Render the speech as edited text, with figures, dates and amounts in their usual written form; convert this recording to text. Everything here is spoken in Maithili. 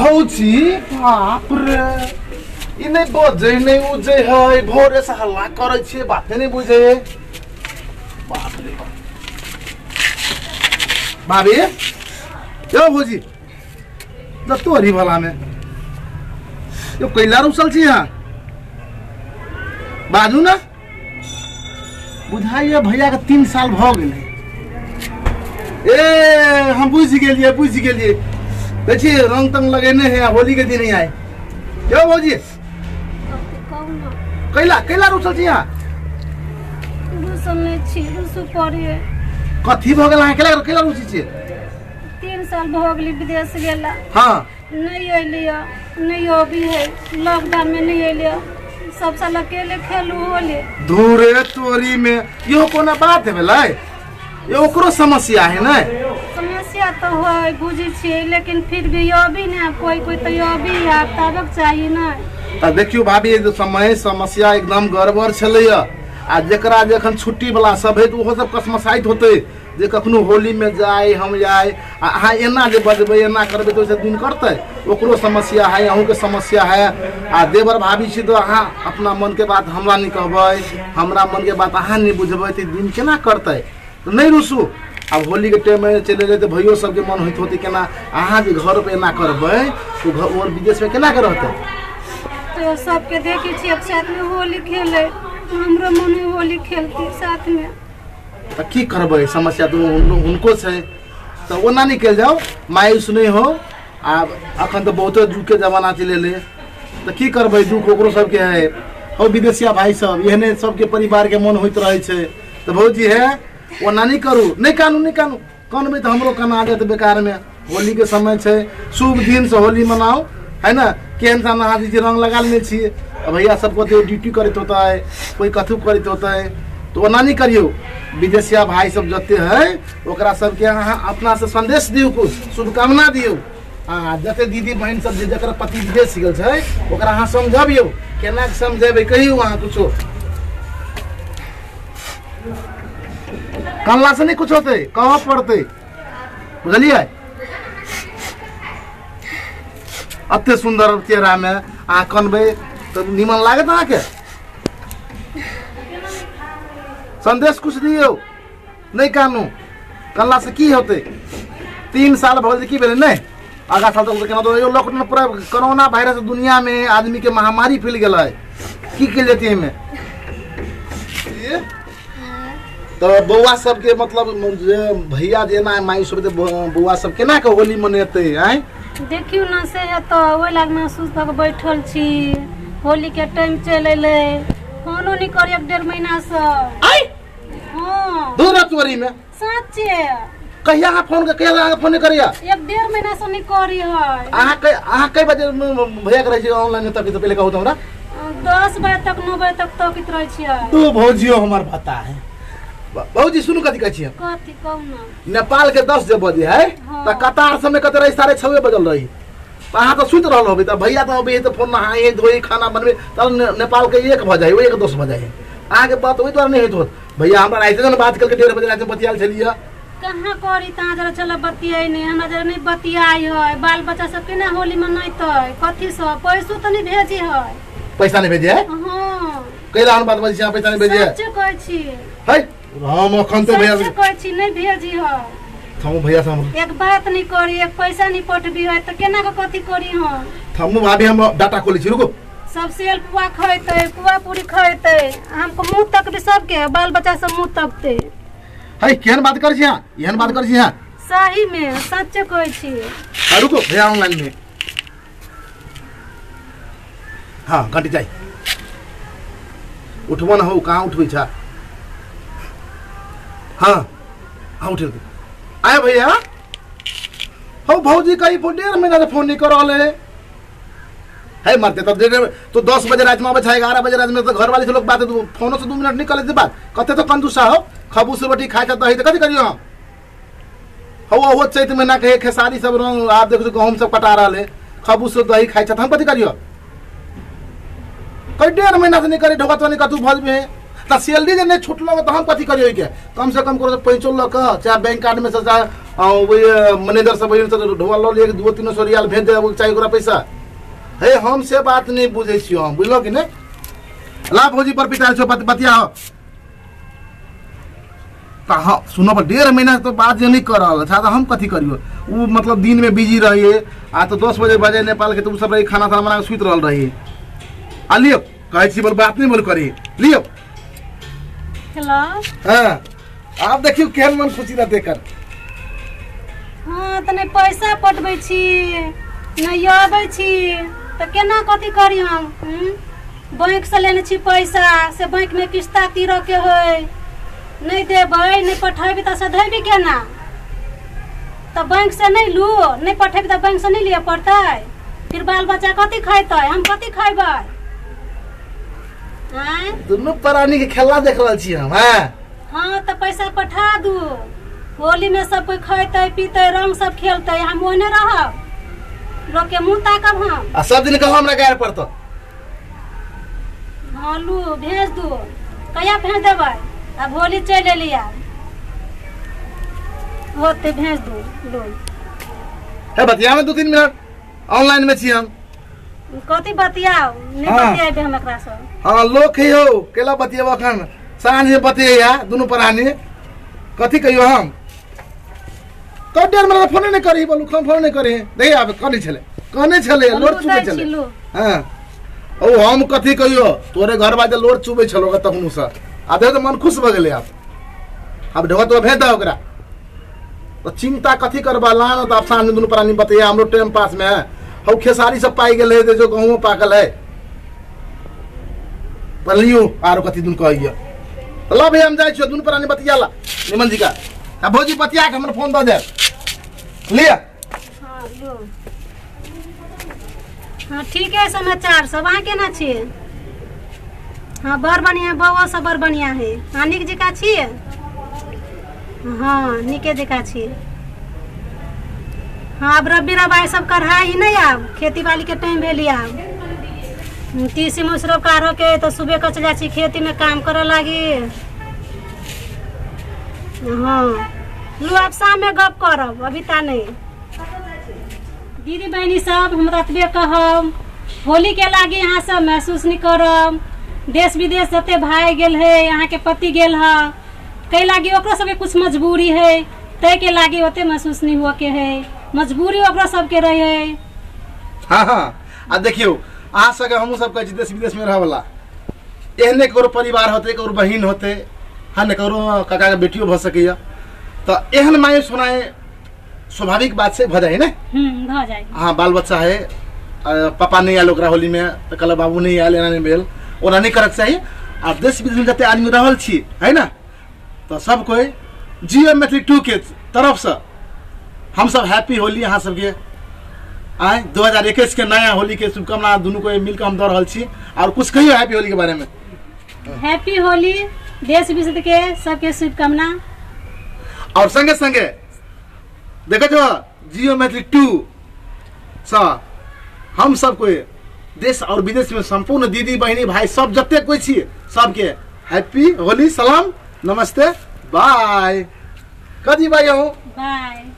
भौजी बाप रे, ई नहि बजै नहि उजै है, भोरे से हल्ला करै छियै, बाते नहि बुझै है। बाप रे बाप। भाभी यौ भौजी, तऽ तोरी भला में यौ कैला रुसल छी अहाँ? बाजू ने। बुझाइए भैया के 3 साल भऽ गेलै। ए हम बुझि गेलियै, बुझि गेलियै। देखिए रंग तंग लगेने है, होली के दिन आए। यौ भौजी, कैला कैला रुसल छी अहाँ? रुसल नहि छी, रुसू पड़े। कथी भऽ गेल अहाँ? कैला कैला रुसै छियै? 3 साल भऽ गेलै विदेश गेला। हाँ। नहीं अलियै, नहीं अभी है, लॉकडाउन में नहीं अलियै, सब साल अकेले खेलू होली। धूरे तोरी में इहो कोनो बात भेलै? ये ओकरो समस्या है ने? समस्या तो है, बुझै छियै, लेकिन फिर भी अभी ने कोई कोई तो अभी आब तबक चाही ने। तऽ देखियौ भाभी, जे समय समस्या एकदम गड़बड़ छलैया, आ जकरा जखन छुट्टी वाला सब है तऽ ओहो सब कसमसाइत होतै जे कखनो होलीमे जाय हम जाय, आ अहाँ एना जे बजबै एना करबै तऽ ओहिसँ दिन करतै। ओकरो समस्या है, अहूँके समस्या है, आ देवर भाभी छी तऽ अहाँ अपना मनके बात हमरा नहि कहबै, हमरा मनके बात अहाँ नहि बुझबै तऽ दिन केना करतै? तऽ नहि रुसू। आब होलीके टाइममे चलि एलै तऽ भैयो सबके मन होइत होतै केना अहाँ जे घर पर एना करबै तऽ घर और विदेशमे केना के रहतै? तो सबके देखै छियै साथमे होली खेलै, हमरो मन है होली खेलती साथमे। तऽ की करबै, समस्या तऽ हुनको छै, तऽ ओना नहि कयल जाउ, मायूस नहि हो। आब अखन तऽ बहुते युगके जमाना चलि एलै, तऽ की करबै, दुख ओकरो सबके है। हौ विदेशिया भाई सब, एहने सबके परिवारके मन होइत रहै छै। तऽ भौजी हे, ओना नहि करू, नहि कानू, नहि कानू, कानबै तऽ हमरो कना जायत बेकारमे। होलीके समय छै, शुभ दिनसँ होली मनाउ, है ने? केहन सा अहाँ जे रंग लगा लेने छियै, आ भैया सब कतौ ड्यूटी करैत होतै, कोइ कथू करैत होतै, तऽ ओना नहि करियौ। विदेशिया भाई सब जते है ओकरा सबके अहाँ अपना से संदेश दियौ, कुछ शुभकामना दियौ। आ जते दीदी बहिन सब जे जकर पति विदेश गेल छै ओकरा अहाँ समझबियौ। केना के समझेबै कहियौ अहाँ? कुछो कनला से नहि कुछ होतै, कहऽ पड़तै, बुझलियै? एते सुन्दर चेहरामे अहाँ कनबै तऽ निमन लागत अहाँके? संदेश कुछ दियौ, नहि कानू, कनलासँ की होतै? 3 साल भऽ गेल, की भेलै? नहि आगा साल तक केना तो लॉकडाउन पूरा कोरोना वायरस दुनियामे आदमीके महामारी फैल गेलै, की कयल जेतै एहिमे? तऽ बौआ सबके मतलब जे भैया जेना माइ सब बौआ सब केना के होली मनेतै? आँय देखियौ ने, से तऽ ओहि लाग महसूस भऽ कऽ बैठल छी। होली के टाइम चलि अयलै, फोनो नहि करी 1-1.5 महीनासँ। आँय? हँ। दू रात चोरी में सच्चे। कहिया अहाँ फोन कहिया अहाँ फोन नहीं करिया? 1-1.5 महीना से नहीं करी है। अहाँ कई बजे भैया के रहै छी ऑनलाइन तक? पहिले कहू तऽ हमरा। 10 बजे तक, 9 बजे तक तकैत रहै छियै। तू भौजियो हमर बता है। भौजी सुनू, कथी कहै छियै? कथी कहू ने। नेपाल के 10 जे बजे है। हाँ। तऽ कतार समय कते रही? 6:30 बजल रही, तऽ अहाँ तऽ सुति रहल होबै, तऽ भैया तऽ अबै तऽ फोन नहाए धोए खाना बनबै तब नेपाल के 1 भऽ जाइ, 1:10 भऽ जाइ। अहाँके बात ओहि दुआरे नहि होइत होत। भैया हमरा राति ने बात करके 1:30 बजे राति में बतियाल छलियै। कहाँ करी तहाँ जरा चल बतियाई नहीं, हमरा जरा नहीं बतियाई है। बाल बच्चा सब केना होली मनैतै? कथी सब पैसो तऽ नहीं भेजी है। पैसा नहीं भेजे है? हाँ। कैला हम बात बजै छी, अहाँ पैसा नहीं भेजे है? सच्चे कहै छी। है हम अखन तऽ भैया सच्चे कहै छी, नहीं भेजी है। थमू भैया से हम एक बात नहीं करी, एक पैसा नहीं पठबी है तऽ केना के कथी करी हम? थमू भाभी, हम डाटा खोलै छी, रुकू। सब सेल पुआ खैतै, पुआ पूरी खैतै, हमको मुँह तकबी, सबके बाल बच्चा सब मुँह तकतै। है केहन बात करै छी अहाँ? एहन बात करै छी अहाँ? सही में सच्चे कहै छी। हाँ, रुको भैया ऑनलाइन में। हाँ घंटी जाई उठबो न हो, कहाँ उठबै छा? हाँ हाँ उठे आए भैया। हो भौजी कही फोन 1.5 महीना से फोन नहीं कर रहल है। है मरते तब डेढ़ तो 10 बजे रात में आबै छै, 11 बजे रात में तो घर वाले से लोग बात फोनो से 2 मिनट निकले से बात कते तो कंजूसा हो, खबू से रोटी खाए के दही तो कथी करियो हम? हो हो चैत महीना के खेसारी सब रंग आप देखो गहूम सब कटा रहल है, खबू से दही खाए हम कथी करियो? कई 1.5 महीना से नहीं करे ढोका तो नहीं कतू भज में तऽ सैलरी जे नहीं छूटलो तऽ हम कथी करियो? के कम से कम करो पैसो लऽ कऽ चाहे बैंक कार्ड में से चाहे ओहि मैनेजर सब बहिन से ढोआ लऽ लिअ, 200-300 रियाल भेज देबऽ चाही ओकरा पैसा। हे हम से बात नहीं बुझै छियौ हम, बुझलौ कि नहि? ला भौजी पर पिता छौ बतिया हो। तऽ हाँ सुनऽ पर 1.5 महीना तो बात जे नहीं कर रहल अच्छा, तऽ हम कथी करियो? उ मतलब दिन में बिजी रहिए आ तो 10 बजे बजे नेपाल के, तो उ सब रही खाना ताना बना के सुति रहल रही। आ लियो कहै छी बोल बात नहीं बोल करी लियो। हेलो। हाँ आब देखियो केहन मन खुशी रहते कर। हाँ तऽ नहि पैसा पटबै छी नहि अबै छी तऽ केना कथी करी हम? बैंक से लेने छी पैसा, से बैंक में किस्ता तीरऽ के है, नहि देबै नहि पठेबै तऽ सधेबै केना? तऽ बैंक से नहि लू, नहि पठेबै तऽ बैंक से नहि लिअ पड़तै, फिर बाल बच्चा कथी खैतै, हम कथी खैबै? आँय? दुनू प्राणी के खेला देख रहल छी हम। हाँ हाँ तऽ पैसा पठा दू, होली में सब कोई खैतै पीतै रंग सब खेलतै, हम ओहने रहब, लोग के मुंह ताकब हम। आ सब दिन कहब हमरा गारि पड़तौ। हाँ लू भेज दू, कहिया भेज देबै? आब होली चलि एली, आब होते भेज दू लू। हे बतिया में 2-3 मिनट ऑनलाइन में छी हम। कथी बतियाउ? नहि हाँ। बतियाबे हम एकरा से। हाँ लोक है हो केला बतियेब अखन साँझ में बतिया दुनू प्राणी कथी कहियो हम? कब 1.5 महीना फोने नहीं करी बोलू, फोन फोन नहीं करी। देखिए आब कहने छले, कहने छले लोर हमहूँ चुबै दै छी छले। लू। हाँ ओ हम कथी कहियो, तोरे घर बाजे लोर चुबै छलो तखनु से, आ देख तऽ मन खुश भऽ गेलै। आब आब ढोआ तो भेज दह ओकरा, तो चिंता कथी करबा? लान तऽ आब साँझ में दुनू प्राणी बतिया, हमरो टाइम पास में है। हौ खेसारी सब पाइ गेल है जो गहूँमो पाकल है पलियो आरो कथी दुन कहैया। तऽ ल भैया हम जाइ छियो, दुनू प्राणी बतिया ला निमन जी का। आ भौजी बतिया के हमर फोन दऽ दे लिअ। हाँ लो। हाँ ठीक है समाचार सब, अहाँ केना छियै? हाँ बड़ बढ़िया, बौआ सब बड़ बढ़िया है। अहाँ नीक जकाँ छियै? हाँ नीके जकाँ छियै। हाँ आब रब्बी रबाइ सब कढ़ाइ नहि, आब खेती बाड़ी के टाइम भेल। आब तीसी मसुरो काढ़ऽ के तऽ सुबह के चलि जाइ छी खेती में काम करऽ लागी। हाँ लू आब शाम में गप करब, अभी ता नहीं। दीदी बहिनी सब हम एतबे कहब, होली के लागी अहाँ सब महसूस नहीं करब। देश विदेश जते भाई गेल है, अहाँ के पति गेल है, कै लागी ओकरो सबके कुछ मजबूरी है, तै के लागी ओते महसूस नहीं हुआ के है, मजबूरी ओकरो सबके रहे है। हाँ हाँ आ देखियो अहाँ सबके हमहूँ सब कहै छी देश विदेश में रहवला एहने ककरो परिवार होते, ककरो बहिन होते, हाँ ने ककरो काका के बेटियो भऽ सकैया, तऽ एहन मायूस होनाइ स्वाभाविक बात से भऽ जाइ ने। भऽ जाइ। हाँ बाल बच्चा है, पापा नहीं आयल ओकरा होली में तऽ कहलक बाबू नहीं आयल, एना नहीं भेल, ओना नहीं करक चाही। आ देश विदेश में जते आदमी रहल छी है ना, तऽ सब कोई जियो मैथिली 2 के तरफ से हम सब हैप्पी होली अहाँ सबके आय 2021 के नया होली के शुभकामना दुनू कोई मिलकर हम दऽ रहल छी। और कुछ कहियो हैप्पी होली के बारे में? हैप्पी होली देश विदेश के सबके शुभकामना। और संगे संगे देखो जो जियो मैथिली 2 सँ हम सब कोई देश और विदेश में संपूर्ण दीदी बहिनी भाई सब जते कोई छी सबके हैप्पी होली, सलाम, नमस्ते, बाय। कदी बाय हूँ। बाय।